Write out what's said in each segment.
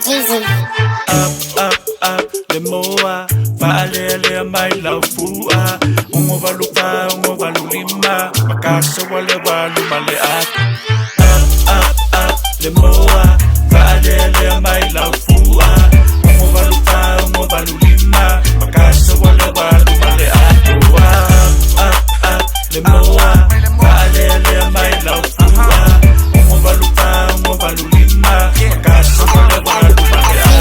Jeezy. Up, up, up, le moa, fa'alealea mai lau fua, ogo valu fa, ogo valu lima, makasa wa le walu ma le atu. Up, up, up, le moa, fa'alealea mai lau fua, ogo valu fa, ogo valu lima, makasa wa le walu ma le atu. Up, up, up, le moa, fa'alealea mai lau fua, ogo valu fa, ogo valu lima, makasa wa le walu ma le atu.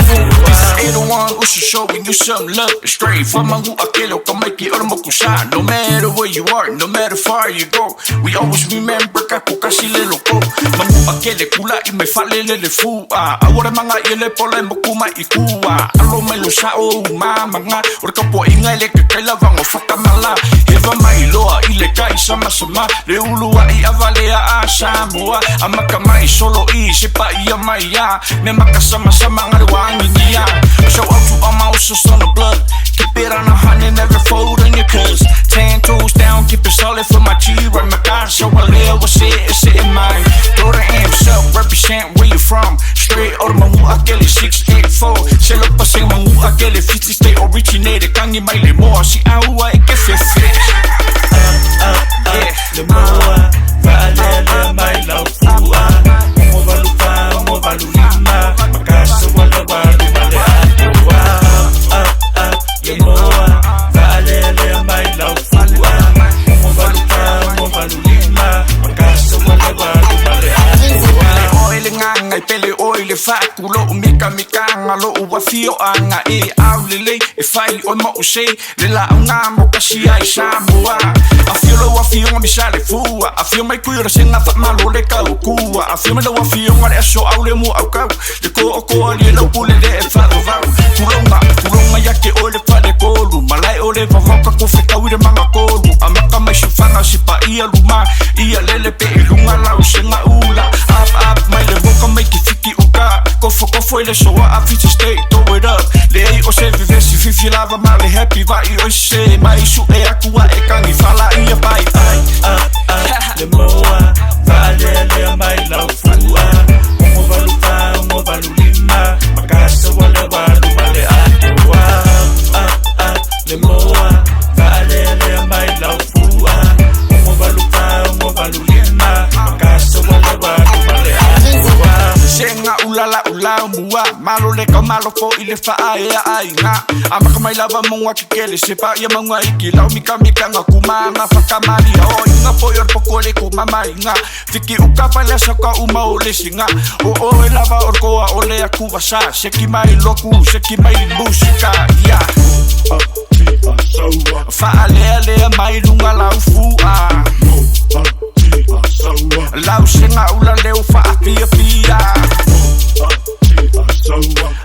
801 Usher showing you some love. Straight from Manu'akele o ka maiki o le mokusa. No matter where you are, no matter far you go, we always remember ka kukasi le loko. Manu'akele kula i me fale le le fua. Aua manga i le pola moku mai i kua. Alo mai lo sa o mama O le kapo inga le ke kaila vango whakamala. Hewa mai loa i le kai sama sama. Le ulua i avalea a Samoa. Amaka mai solo i se pa ia mai ia. Me maka sama sama ngare wangi nia. Show up to all my oceans on the blood. Keep it on 100, never fold on your cuz. 10 toes down, keep it solid for my G. Right, my God, so I live, what's it, it's it in mine. Throw the amps up, represent where you from. Straight out of Manu'akele 684. Se lo pase Manu'akele 50 state originated. Kangi mai le moa, si aua e ke fefe. Up, up, Yeah. le moa, fa'alealea mai lau fua, ogo valu fa, ogo valu lima, makasa wa le walu ma le atu. Up, up, up, le moa, fa'alealea mai lau fua, ogo valu fa, ogo valu lima, makasa wa le walu ma le atu. Pele oi le nganga, pele oi le faku lo mika mikanga lo ua fio anga e au lele e fai o mo se le la nga mo kasi ai Samoa. Afio lo afio nga misale fua, afio mai kui ora senga fa malo le kau kua, afio mai lo afio nga le aso au le mu au kau le ko o ko ali lo pule le e fa vau. Kulonga kulonga ya ke o le fa le kolu malai o le vavaka ko fe kau le manga kolu amaka mai sufanga si pa ia luma ia lele pe ilunga lau senga ula. Up up mai le moka mai ki fiki uka kofo kofo ile soa a fiti state throw it up le ei o se vive si fifi lava ma le happy vai o se mai su e akua e kangi fala ia pai. Up, up, le moa, fa'alealea mai lau fua, ogo valu fa, ogo valu lima, makasa wa le walu ma le atu. Up, up, up, le moa, fa'alealea mai lau fua, ogo valu fa, ogo valu lima, makasa wa le walu ma le atu. Senga ulala ula mua malo le ka malo fo i le faa e a inga amaka mai lava monga ke kele se pa ia manga iki lau mika mika nga kumanga whakamali o inga po i poko le ko mama inga fiki uka pale saka uma o le singa o o e lava o koa o le akuva sa seki mai loku seki mai musika ia whaalea lea mai lunga lau fua lau senga ula leo whaapia pia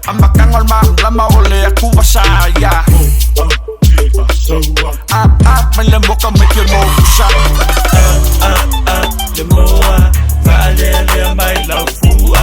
amakanga ma lama o le akuva sa ia. Up, up, mai le moka mai ke mo kusa. Up, up, le moa, fa'alealea mai lau fua.